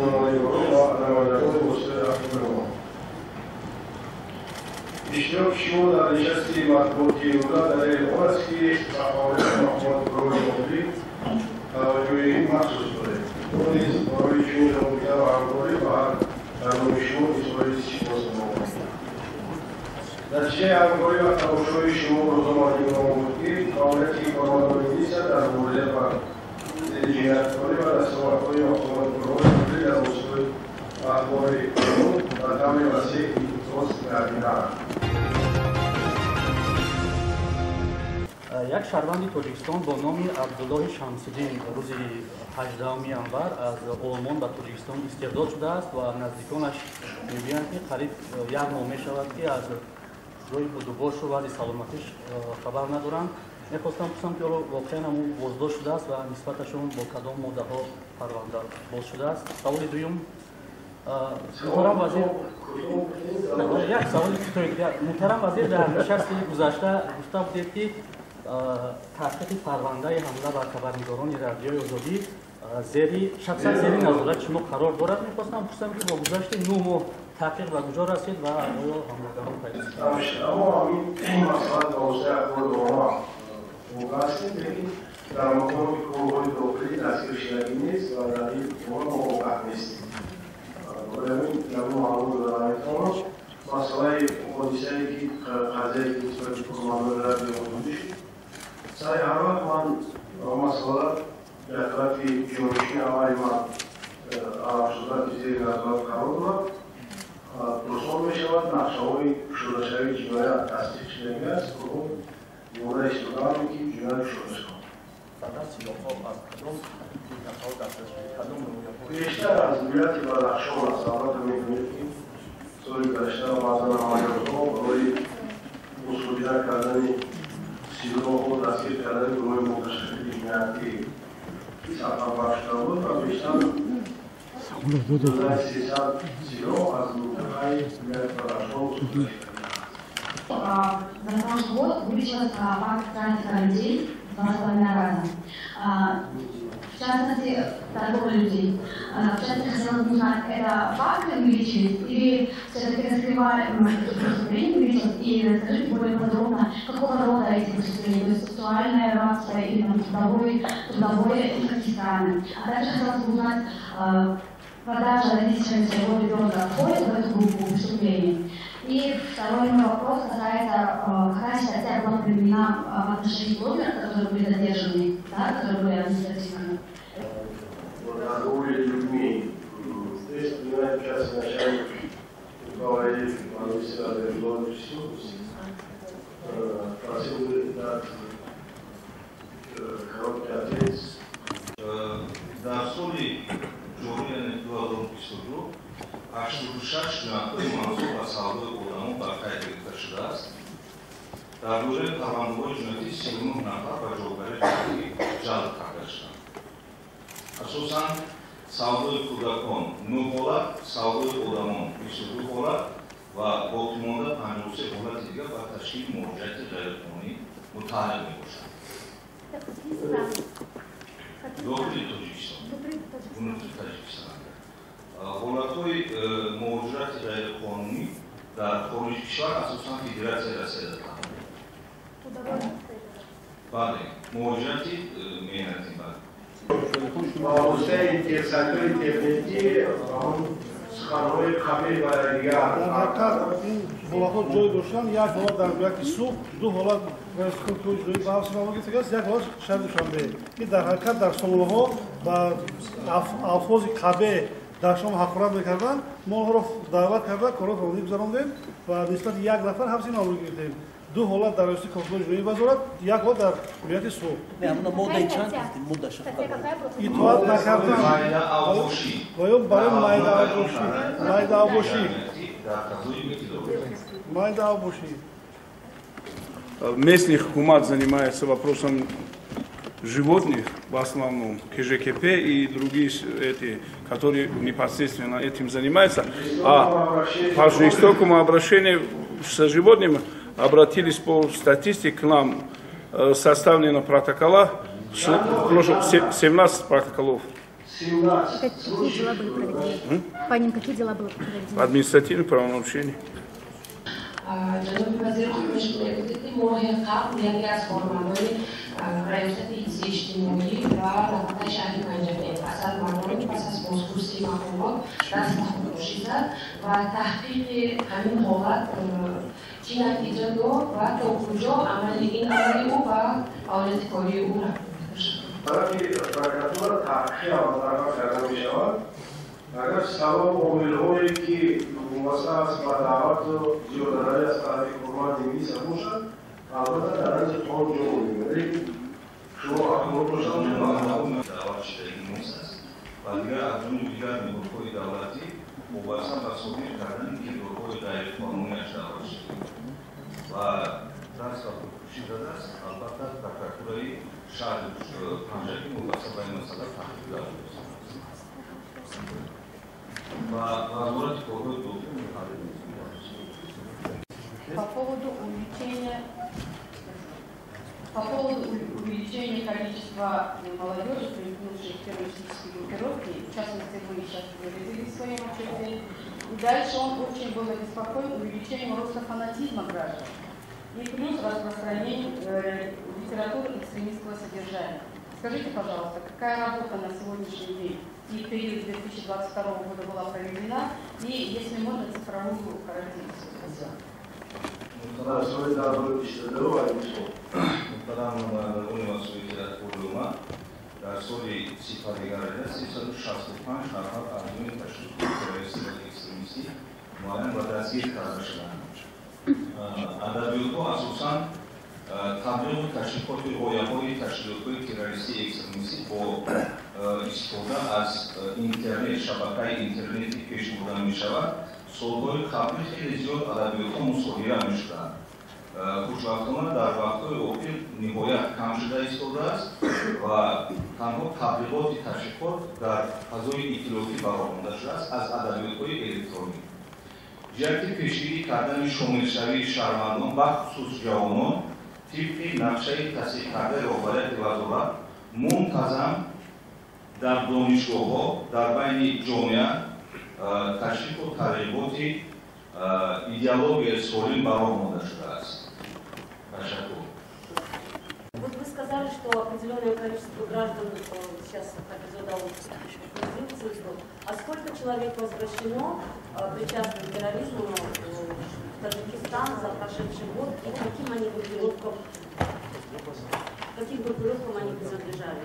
Рӯзноманигорон ва намояндагони воситаи ахбори омма. Иштироки шумо дар нишасти матбуоти имрӯза далели он аст, ки ба фаъолияти мақомоти корҳои дохилӣ таваҷҷӯҳи махсус доред. Мо низ барои чунин робита ва ҳамкорӣ ба ҳар кадоми шумо изҳори сипос менамоем. Натиҷаи ҳамкорӣ ва талошҳои шумо, рӯзноманигорон, буд, ки фаъолияти кормандони милиса дар мубориза бар зидди ҷинояткорӣ ва дастовардҳои мақомоти корҳои дохилӣ дар воситаҳои ахбори умум ба таври васеъ инъикос гардидаанд. Як шаҳрванди Тоҷикистон бо номи Абдуллоҳи Шамсиддин рӯзи 18 январ аз Олмон ба Тоҷикистон истирдод шудааст ва наздиконаш мегӯянд, ки қариб як моҳ мешавад, ки аз ҷои будубошу вазъи саломатиш хабар надоранд. Мехостам пурсам, ки оё воқеан ҳам ӯ боздошт шудааст ва нисбаташон бо кадом моддаҳо парванда боз шудааст? Саволи дуюм, муҳтарам вазир, як саволи кӯтоҳи дигар. Муҳтарам вазир, дар нишасти гузашта гуфта будед, ки таҳқиқи парвандаи ҳамла бар хабарнигорони Радиои Озодӣ зери шахсан зери назорати шумо қарор дорад. Мехостам пурсам, ки бо гузашти 9 моҳ таҳқиқ ба куҷо расид ва оё ҳамлагарон пайдо шуданд? Аммо ҳамин масъала ба воситаи ахбори омма огоҳ ҳастем, лекин дар мақомоти корҳои дохилӣ дастгир шудагӣ нест ва дар ин бора мо огаҳ нестем. Барои ҳамин ягон маълумот дода наметавонам. Масъалаи ҳодисае, ки қазияе, ки нисбати кормандони Радиои Озодӣ шуд, сари ҳар вақт ман масъала дар тарафи ҷонишини аввали ман Аламшозаки зери назорат қарор дорад, пурсон мешавад. Нақшаҳои кушодашавии ҷиноят тасдиқ шудагӣ аст ва он бора истодаам, ки ҷиноят кушода шавад. Силоҳҳо аз кадом минтақаҳо дастрас шуд, кадом ноҳияҳо? Бештар аз вилояти Бадахшон аст. Албатта, мебинед, ки соли гузашта баъзан амалиётҳо барои мусодира кардани силоҳу дастгир кардани гурӯҳи муташаккили ҷиноятӣ сафарбар шуда буд ва бештар 300 силоҳ аз минтақаи вилояти Бадахшон мусодира шуда. За прошлый год увеличился факт трафика людей в 2,5 раза. В частности, торговля людей. В частности, хотелось бы узнать, это факты увеличились или все-таки раскрываемость преступлений увеличилась? И расскажите более подробно, какого рода эти преступления, то есть сексуальное рабство или там, трудовое и какие страны. А также хотелось бы узнать, продажа родителями своего ребенка входит в эту группу преступлений? И второй мой вопрос касается, какая статья была применена в отношении блогеров, которые были задержаны, да, которые были административно. Торговли людьми. Здесь принимает участие начальник управления администрации преступности. Просил бы дать короткий ответ. Дар соли ҷорӣ, яъне 2022, 86 ҷиноятҳои мансуб ба савдои одамон ба қайд гирифта шудааст. Дар доираи парвандаҳои ҷиноятӣ 39 нафар ба ҷавобгарии ҷиноятӣ ҷалб карда шуданд. Асосан савдои кӯдакон 9 ҳолат, савдои одамон 22 ҳолат ва боқимонда 53 ҳолати дигар ба ташкили муҳоҷирати ғайриқонунӣ мутааллиқ мебошанд. Дохили Тоҷикистон, внутри Таҷикистон. Ҳолатҳои муҳоҷирати ғайриқонунӣ дар хориҷи кишвар асосан Федератсияи Россияда тааллуқ. Бале, муҳоҷирати меҳнатӣ, бале. Ба воситаи сайтҳои интернетӣ суханҳои қабеҳ ва дигар. Дар ҳақиқат, ин ҳолатҳо ҷой доштанд. Як ҳолат дар вилояти Суғд, ду ҳолат ба ҳабси мамлакат аст, як ҳолат шаҳри Душанбе, ки дар ҳақиқат дар сомонаҳо ба алфози қабеҳ дашном, ҳақорат мекарданд. Мо онҳоро даъват карда, корҳои қонунӣ гузарондем ва нисбати як нафар ҳабси маъмурӣ гирифтем. Ду ҳолат дар раёсати кофтукови ҷиноии вазорат, як ҳолат дар вилояти Суғд. Итоат накардан ва ё барои майдаавбошӣ, майдаавбошӣ, майдаавбошӣ. Местный хукумат занимается вопросом животных, в основном КЖКП и другие эти, которые непосредственно этим занимаются. А по жестокому обращению с животными обратились, по статистике к нам составлено протокола, 17 протоколов. 17 Какие дела были проведены? По ним какие дела были проведены? Административное правонарушение. Ҷаноби вазир, хоҳиш мекунед, ки моҳи қабл яке аз кормандони раёсати ҳифзи иҷтимоӣ ва нафақаи шаҳри Панҷакент Асад Мардонов пас аз бозпурсии мақомот даст ба худкушӣ зад ва таҳқиқи ҳамин ҳолат чӣ натиҷа дод ва то куҷо амали ин амали ӯ ба фаъолияти кории ӯ рабт дошт? Тарафи прокуратура таҳқиқи аввалтарфа карда мешавад. Агар сабаб омилҳое ки вобаста аст ба даъвату зиёдаравӣ аз тарафи корманди милиса бошад, албатта дар назди қонун ҷо мегирад. Лекин шумо ахбор дошта бошед, даъват шудагӣ нест аст ва дигар аз ҷониби дигар ниҳодҳои давлатӣ вобаста ба содир кардани кирдорҳои ғайриқонунияш даъват шудагӣ ва даст ба худкушӣ задааст. Албатта, прокуратураи шаҳри Панҷакент вобаста ба ин масъала таҳқиқ дароз ва Вазорати корҳои дохилӣ муқаррир. По поводу увеличения количества молодежи, примкнувших к террористической группировке, в частности, вы сейчас выразили в своем отчете, и дальше он очень был обеспокоен увеличением роста фанатизма граждан и плюс распространением литературы экстремистского содержания. Скажите, пожалуйста, какая работа на сегодняшний день и в период 2022 года была проведена, и, если можно, цифровую характеристику. Спасибо. Дар соли 2022 ва имсол. Муҳтарам намояндагони васоити ахбори омма, дар соли сипаригардида 365 нафар аз ҷониби ташкилоти террористӣ ва экстремистӣ муайян ва дастгир карда шуданд. Адабиётҳо асосан таблиғу ташвиқоти ғояҳои ташкилотҳои террористии экстремистӣ бо истифода аз интернет, шабакаи интернети пеш бурда мешавад. Солҳои қаблӣ хеле зиёд адабиётҳо мусоҳира мешуданд. Хушбахтона, дар вақтҳои охир ниҳоят кам шуда истодааст ва танҳо таблиғоти ташвиқот дар фазои иттилоотӣ бароҳ монда шудааст аз адабиётҳои электронӣ. Ҷиҳати пешгирӣ кардани шомилшавии шаҳрвандон, бахусус ҷавонон, тибқи нақшаи тасдиқкардаи роҳбарияти вазорат, мунтазам дар донишгоҳҳо, дар байни ҷомеа ташвиқу тарғиботи идеологияи солим бароҳ монда шудааст. Ташаккур. Вот вы сказали, что определенное количество граждан сейчас удалось. А сколько человек возвращено, причастных к терроризму, в Таджикистан за прошедший год и каким группировкам они принадлежали?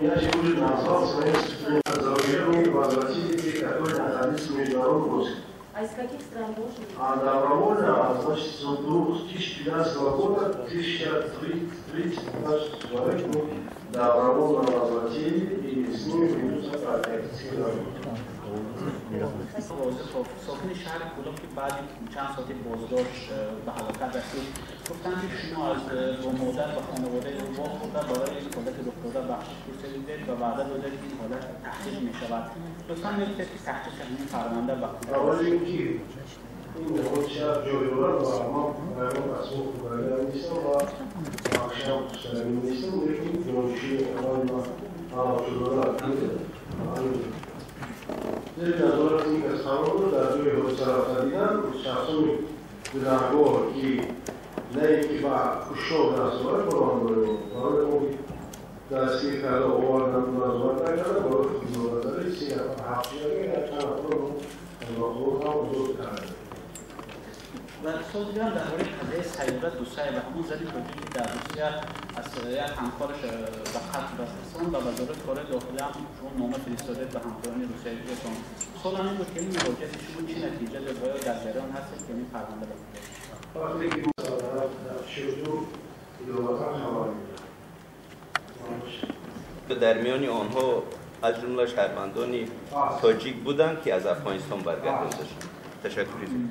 Я сегодня назвал свои зарубежные возвратили те, которые находились в международном розыске. А из каких стран можно? А добровольно, значит, с 2015 года 1030, значит, человек мы добровольно возвратили, и с ними ведутся практические работы. Сокини шаҳри Кӯлоб, ки баъди чанд соати боздошт ба ҳалокат расид, гуфтанд, ки шумо аз бо модар ва хонаводаи ӯ вохӯрда, барои ҳолати рухдода бахшиш пурсидед ва ваъда додед, ки ин ҳолат таҳқиқ мешавад. Лутфан мегуфтед, ки таҳқиқи ҳамин парванда ба Аввал ин ки ин ҳодиса ҷой дорад ва ман ягон асбоб хӯрда нестам ва бахшам пурсида нестам, лекин ҷонишини аввали ман талаб шуда зери назорати ин кас қарор дод. Дар ҷои ҳодиса рафта дидам, шахсони гунаҳгор, ки на ин ки ба куштор даст дорад, барои он дастгир карда овардан, назорат накарда, барои худнозарӣ се нафар ҳабс шуда, як чанд нафарро аз мақомот ҳам озод карда. Ва суол дигар дар бораи қазияи Сайёра Дусаева, ҳамон зани тоҷик, ки дар Русия аз як ҳамкораш ба қатл расонд ва Вазорати корҳои дохилӣ ҳам шумо нома фиристодед ба ҳамкорони русиягиятон. Суолам ин буд, ки ин муроҷиати шумо чӣ натиҷа дод ва ё дар ҷараён ҳастед, ки ин парванда ба Вақте ки шуду иловатан хабар медиҳам. Дар миёни онҳо аз ҷумла шаҳрвандони тоҷик буданд, ки аз Афғонистон баргардонда шуданд. Ташаккури зиёд.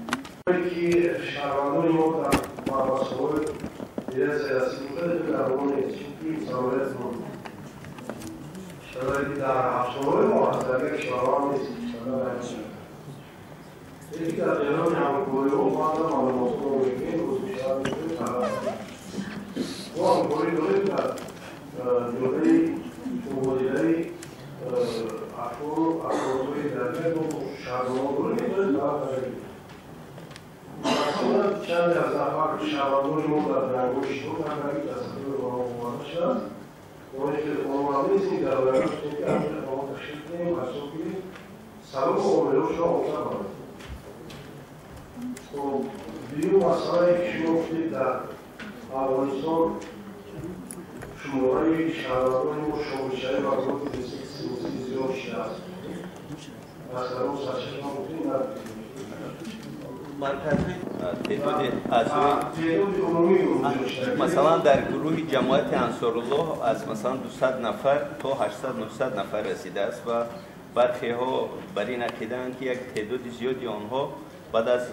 Ки шаҳрвандони мо дар маҳбасҳои федератсияи Россия бошад, дар он нест, чунки салоҳият шароите дар ҳабсҳои мо ҳаст, дар як шаҳрванд нест. Лекин дар ҷараёни ҳамкориҳо баъзан маълумотҳо мегирем, рӯз мешавад. Мо ҳамкорӣ дорем дар ҷодаи мубодилаи Чанде аз нафар шаҳрвандони мо дар ҷангҳо иштирок карданд, ки дар сафи онҳо оварда шуданд. Оне ки омада нест, дар оянда гуфтем, ки аз онҳо ташкил кунем, ҳисоб кунем, сабабу омилҳошро омода барем. Хоб, дуюм масъалае, ки шумо гуфтед, дар Афғонистон шумораи шаҳрвандони мо шомилшавӣ ба гурӯҳи террористӣ зиёд шудааст. Аз кадом сарчашма гуфтед? Теъдоди масалан дар гурӯҳи ҷамоати Ансоруллоҳ аз масалан 200 нафар то 800-900 нафар расидааст ва бархеҳо бар ин ақидаанд, ки як теъдоди зиёди онҳо баъд аз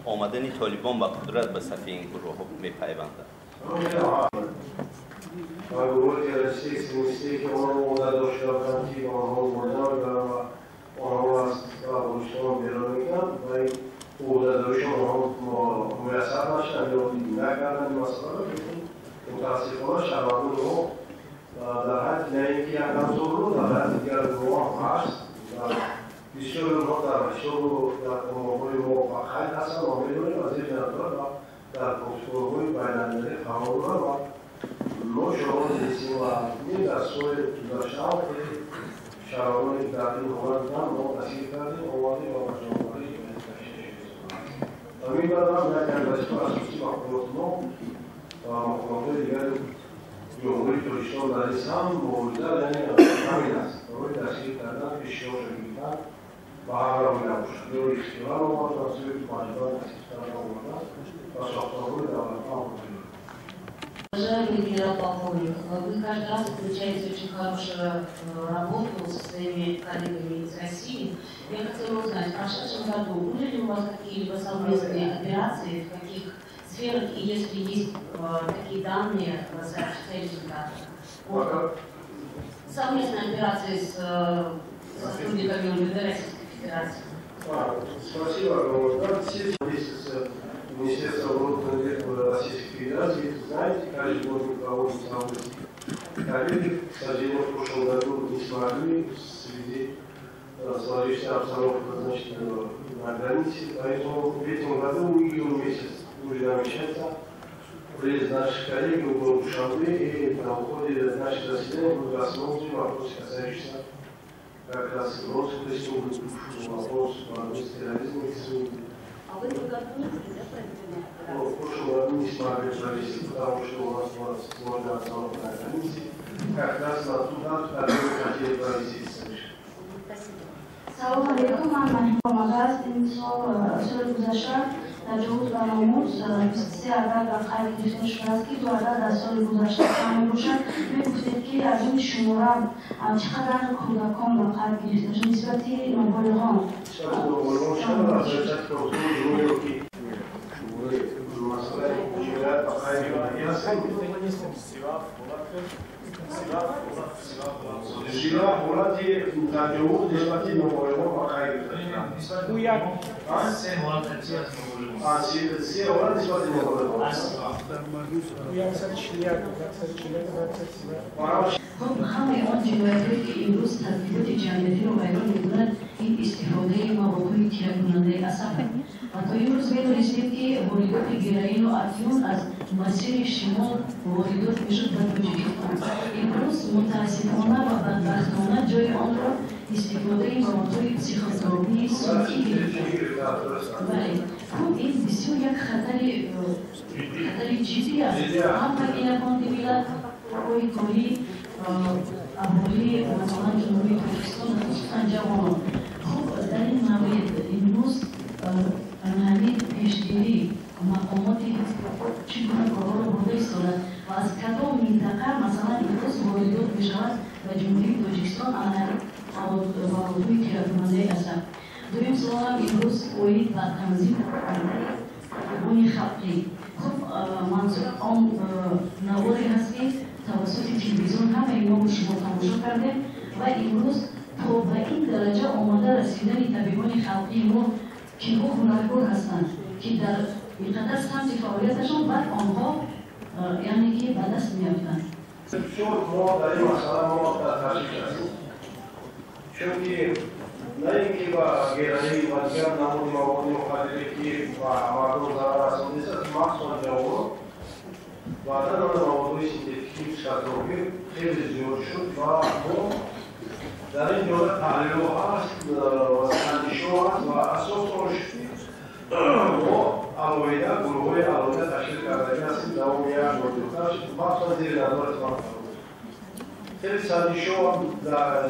омадани Толибон ба қудрат ба сафи ин гурӯҳҳо мепайванданд. Ва гурӯҳи террористӣ, экстремистие, ки онҳо одат дошта буданд, ки онҳо мурда мебаранд ва онҳоро аз Афғонистон берун мекунанд, ва ин ӯҳдадоришон онҳо муяссар нашуданд ё накарданд ин масъаларо. Мутаассифона, шаҳрвандони мо дар ҳадди на ин ки як ансорро, дар ҳадди дигар гурӯҳ ҳам ҳаст. Бисёри онҳо дар ҳисобу дар оморҳои мо ба қайд ҳастанд ва медонем, аз зери назорат ва дар протоколҳои байналмилалӣ қарор доранд ва мо шоҳони зистем ва дар соли гузашта ҳам хеле шаҳрвандоне, ки дар ин ҳолат буданд, мо дастгир кардем, овардем ва ба ҷавобгарӣ кашида шудем. Ва минбаъд ҳам яке аз вазифаи асосии мақомоти мо ва мақомотҳои дигари Ҷумҳурии Тоҷикистон дар ин самт мубориза, яъне ҳамин аст, барои дастгир кардан, пешниҳодшо гирифтан ба ҳар роҳе набошад, ё ихтиёран овардан, ё маҷбуран дастгир кардан овардан ва сохторҳои давлатӣ ҳамкорӣ. Уважаемый генерал-полковник, вы каждый раз отмечаете очень хорошую работу со своими коллегами из России. Я хотела узнать, в прошедшем году были ли у вас какие-либо совместные операции, в каких сферах, и если есть такие данные, сообщите результаты? Совместные операции с сотрудниками МВД Российской Федерации. Спасибо. Министерство внутренних дел Российской Федерации, знаете, каждый год мы проводим совместные коллеги. К сожалению, в прошлом году не смогли в связи с сложившейся обстановкой, значит, на границе. Поэтому в этом году, июнь месяц, будет намечаться приезд наших коллег в город Душанбе, и на уходе наших заседаний будут рассмотрены вопросы, касающиеся как раз Роспрессу, вопрос борьбы с терроризмом. А в этом году не были, да, проведены операции? В прошлом году не смогли провести, потому что у нас была сложная обстановка на границе. Как раз на ту дату, которую хотели провести. Спасибо. Салом алейкум, ман Маҳин омадааст. Ин сол, соли гузашта таҷовуз ба номус 23 адад ба қайд гирифта шудааст, ки ду адад аз соли гузашта кам мебошад. Мегуфтед, ки аз ин шумора чӣ қадар кӯдакон ба қайд гирифта шуд нисбати ноболиғон? Нисбати ноболиғон чанд аз раёсати прокуратураи ҷумҳурӣ, ки масъалаи ҷиноят ба қайд гирифта 37 ҳолати таҷовуз нисбати ноболиғон ба қайд гирифта. Се ҳолат нисбати ноболиғон. Хуб, ҳамаи он ҷиноятҳое, ки имрӯз тартиботи ҷамъиятиро вайрон мекунад, ин истифодаи маводҳои тиракунандаи асаб. Ва то имрӯз медонистем, ки воридоти героину афюн аз масири шимол воридот мешуд ба Тоҷикистон. Имрӯз мутаассифона ва бадбахтона ҷои онро истифодаи маводҳои психотропии сунъӣ гирифта. Бале, хуб, ин бисёр як хатари ҷиддӣ аст ҳам ба гинаконди миллат, қувваҳои корӣ, аҳолии, масалан, Ҷумҳурии Тоҷикистон, хусусан ҷавонон. Хуб, дар ин маврид имрӯз ҳамин пешгирӣ мақомоти чӣ гуна корҳоро бурда истодад ва аз кадом минтақа, масалан, имрӯз воридот мешавад ба Ҷумҳурии Тоҷикистон маводҳои тиракунандаи асаб? Дуюм суолам имрӯз оид ба танзим табибони халқӣ. Хуб, манзур он наворе ҳаст, ки тавассути телевизион ҳамаи мо шумо тамошо кардем ва имрӯз то ба ин дараҷа омада расидани табибони халқии мо, киҳо ҳунаркор ҳастанд, ки дар ин қадар самти фаъолияташон баъд онҳо, яъне ки ба даст меёфтанд. Бисёр мо дар ин масъала мо дар ташвиш ҳастем, чунки На ин ки ба героин ва дигар намуди маводи мухаддире ки ба мардум зарар расондааст, махсусан ҷавонон, баъдан маводҳои синтетикӣ психотропӣ хеле зиёд шуд ва мо дар ин ҷода таҳлилҳо ҳаст ва санҷишҳо ҳаст ва асос он шуд ки мо алоҳида гурӯҳҳои алоҳида ташкил кардагӣ ҳастем. Давоми як моҳ махсусан зери назорати ман хеле санҷишҳо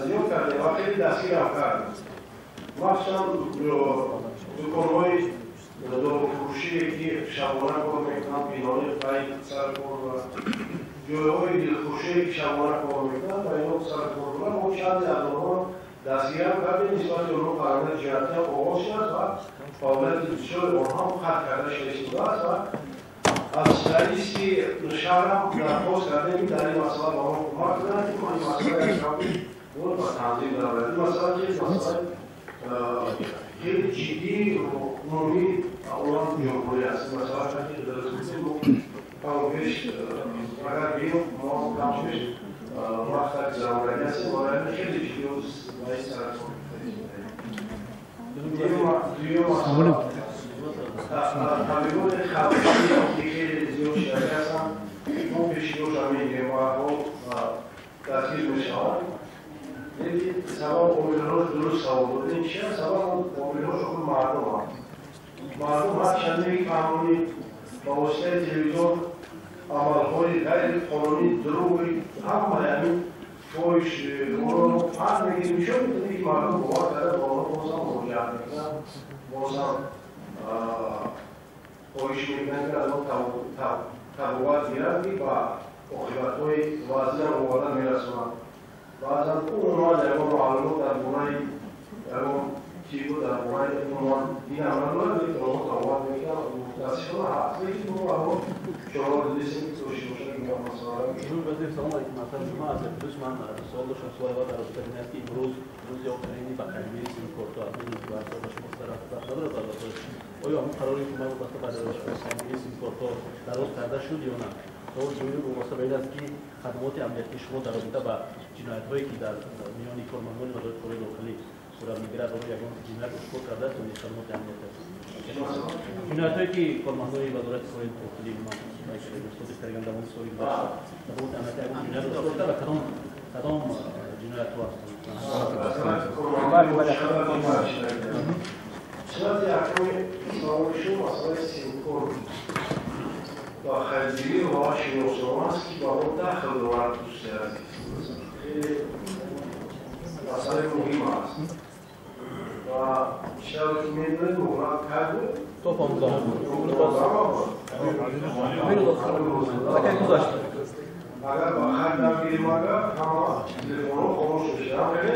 зиёд кардем ва хеле дастгирам кардем. Махсусан дуконҳои доруфурӯшие ки шабона кор мекунанд, бинои қайд сар кор доранд, ҷойҳои дилхушие ки шабона кор мекунанд ва ино сар кор доранд. Мо чанде аз онҳо дастгирам кардем, нисбати онҳо парвандаи ҷиноятӣ ҳам оғоз шудааст ва фаъолияти бисёри онҳо ҳам қатъ карда шуда истодааст ва аз раиси шаҳрам дархост кардем ки дар ин масъала ба мо кӯмак кунанд, ки мо ин масъала якшавӣ ба танзим дарорем. Ин масъала ки масъалаи хеле ҷиддӣ умумии олам ҷумҳурӣ аст. Масъала ки мо камбеш агар гирем, мо камбеш вақт гузаронданӣ ҳастем, барои ҳамин хеле ҷиддӣ ба ин саркор. Дуюм масъала табибони халқӣ ки хеле зиёд шудагӣ ҳастанд, мо пешниҳодшон мегирем ва дастгир мешаванд. Лекин сабаб омилҳош дуруст савол додем чи аст? Сабаб омилҳош худ мардум аст. Мардум ҳарчанде қонунӣ ба воситаи телевизион амалҳои ғайриқонунӣ, дурӯғи ҳамаи ҳамин фоҳиш онро фарқ мегирем, чун ки мардум бовар карда ба онҳо бозам муроҷиат мекунанд, бозам хоҳиш мекунанд ки аз он табобат гиранд, ки ба оқибатҳои вазнинам оварда мерасонанд. Баъзан умуман ягон маълумот дар бораи ягон тибу дар бораи умуман динам надорад, лекин онҳо табобат мекунанд. Мутаассифона ҳаст, лекин мо ҳамо чораҳо дидистем ки дошта бошад ин масъала. Ҷаноби вазир, салом алейкум. Муҳтарам ҷумъа аз плюс ман суол доштам. Суоли аввал дар робита ин аст ки имрӯз рӯзи охирини ба қайдгирии симкортҳо аз рӯзи 28 ба шумо сар надорад. Оё ҳамон қарори ҳукумат вобаста ба қайдгирии симкортҳо дароз карда шуд ё на? Суоли дуюм вобаста ба ин аст ки хадамоти амниятии шумо дар робита ба ҷиноятҳое ки дар миёни кормандони вазорати корҳои дохилӣ сурат мегирад, оё ягон ҷиноят ошкор кардааст ё не хадамоти амният аст? Ҷиноятҳое ки кормандони вазорати корҳои дохилӣ содир кардаган дар он соли гузашта, хадамоти амният ягон ҷиноят ошкор кард ва кадом ҷиноятҳо ҳастанд? Қисмати якуми саволи шумо масъалаи симкорт ва харидгирӣ ва шиноснома аст ки ба он дахл дорад. Дӯсти азиз, хеле масъалаи муҳим аст ва чизе ки медонед, муҳлат кай буд? То 15 гузашт. Агар ба хайр нагирем, агар ҳама телефонҳо хомӯш мешаванд,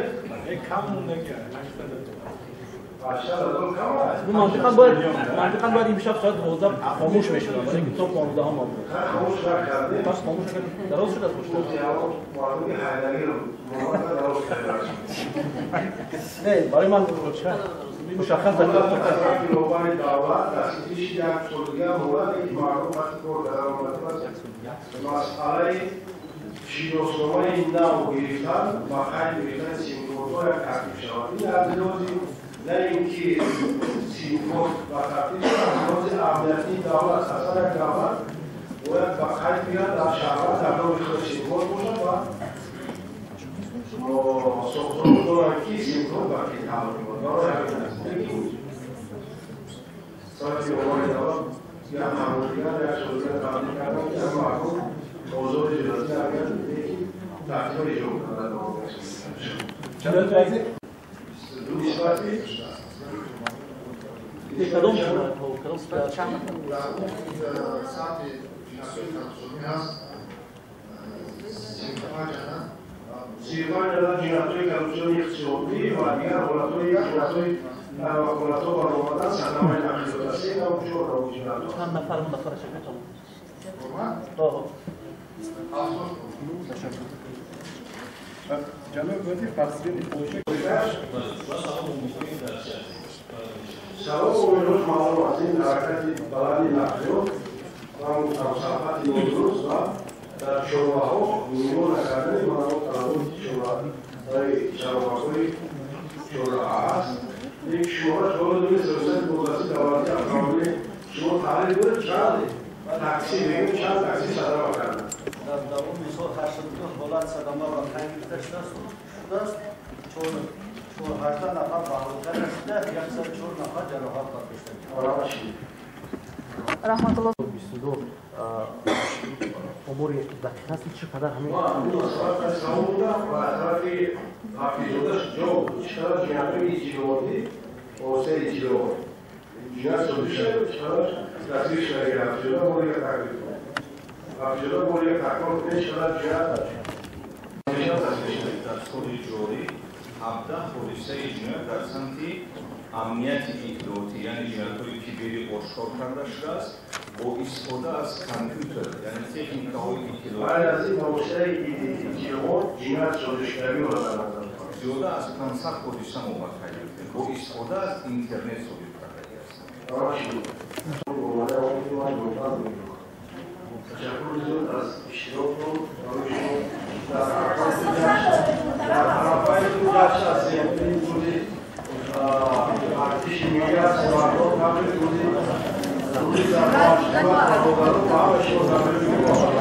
кам мондагӣ. 80,000 кам аст. Мантиқан бояд имшаб соат 12 хомӯш мешуданд, вале то 15 буд. Хомӯш накардем. Пас хомӯш накардем. Дароз шудааст бошад. Мардуми ҳайдарӣ дароз кардааст. Не, барои ман мушаххас роҳбари давлат дастгириши як сол дигар муҳлат, ки мардум вақти кор кардан омадааст. Масъалаи шиносномаи нав гирифтан ба қайд гирифтани симкортҳо як тартиб шавад. Ин аз лиҳози на ин ки симкорт ба тартиб шавад, аз лиҳози амниятии давлат. Аслан як давлат бояд ба қайд гирад дар шаҳрванд дар номи худ симкорт бошад ва сохторҳо доранд ки симкорт ба ки тааллуқ дорад. Барои ҳамин аст. Лекин сабаби роҳбари давлат як қарор дигар, як сол дигар тақдим карданд, ки ҳама мардум озоди ҷуръатӣ агар, лекин тартибҳо иҷро карданд. Нисбати кадом ҷиноятҳо, кадом самти ҷинсҳои таносулӣ ҳаст, 35 адад. 35 адад ҷиноятҳои коррупсиони иқтисодӣ ва дигар ҳолатҳои ҷиноятҳои ваколатҳо баромадан, садамаи нақлиёт аст. Се навъ, чор навъ ҷиноятҳо. Чанд нафар нафараш метавонад? Ҷаноби вазир, фарзияи фоҳиша Сабаб омилҳош маълум аст. Ин ҳаракати баланди нақлиёт ва ҳамсарфати нодуруст ва дар чорваҳо нигоҳ накардани маълумот талаботи чорваҳои чарогоҳҳои чораҳа аст. Лекин шумора чора доред, сиёсати бозрасии давлатии автомобили шумо таҳлил доред, чанд такси мегӯем, чанд такси садама карда? Дар давоми сол 82 ҳолат садама ба қайд гирифта шудааст, 18 нафар ба ҳалокат расида, 104 нафар ҷароҳат бардошта. Раҳматулло. 22 омори дақиқ аст, чӣ қадар ҳамин савол будам ва аз тарафи ҳафиззода ҷавоб: чӣ қадар ҷиноятҳои иттилоотӣ, воситаи иттилоот ҷиноят содир шуда, чӣ қадар дастгир шуда? Ҳафиззода бори дигар таклиф кунад, ҳафиззода бори дигар такрор кунед, чӣ қадар ҷиноят дастгир шуда? Дар соли ҷорӣ 17 ҳодисаи ҷиноят дар самти амнияти иттилоотӣ, яъне ҷиноятҳои киберӣ ошкор карда шудааст бо истифода аз компютер, яъне техникаҳои иттилоотӣ. Ғайр аз ин, ба воситаи иттилоот ҷиноят содир шудагиро дар назар дорад. Зиёда аз 500 ҳодиса мо ба қайд гирифтем, бо истифода аз интернет содир кардагӣ ҳастанд. Ташаккур зиёд аз иштирокатон. Барои шумо дар арафаи ду ҷашн ҳастем. Ин рӯзи артиши миллӣ аст, мардон, табрик, рӯзи зарбоашва бародарон, ба ҳама шумо табрик мегӯям.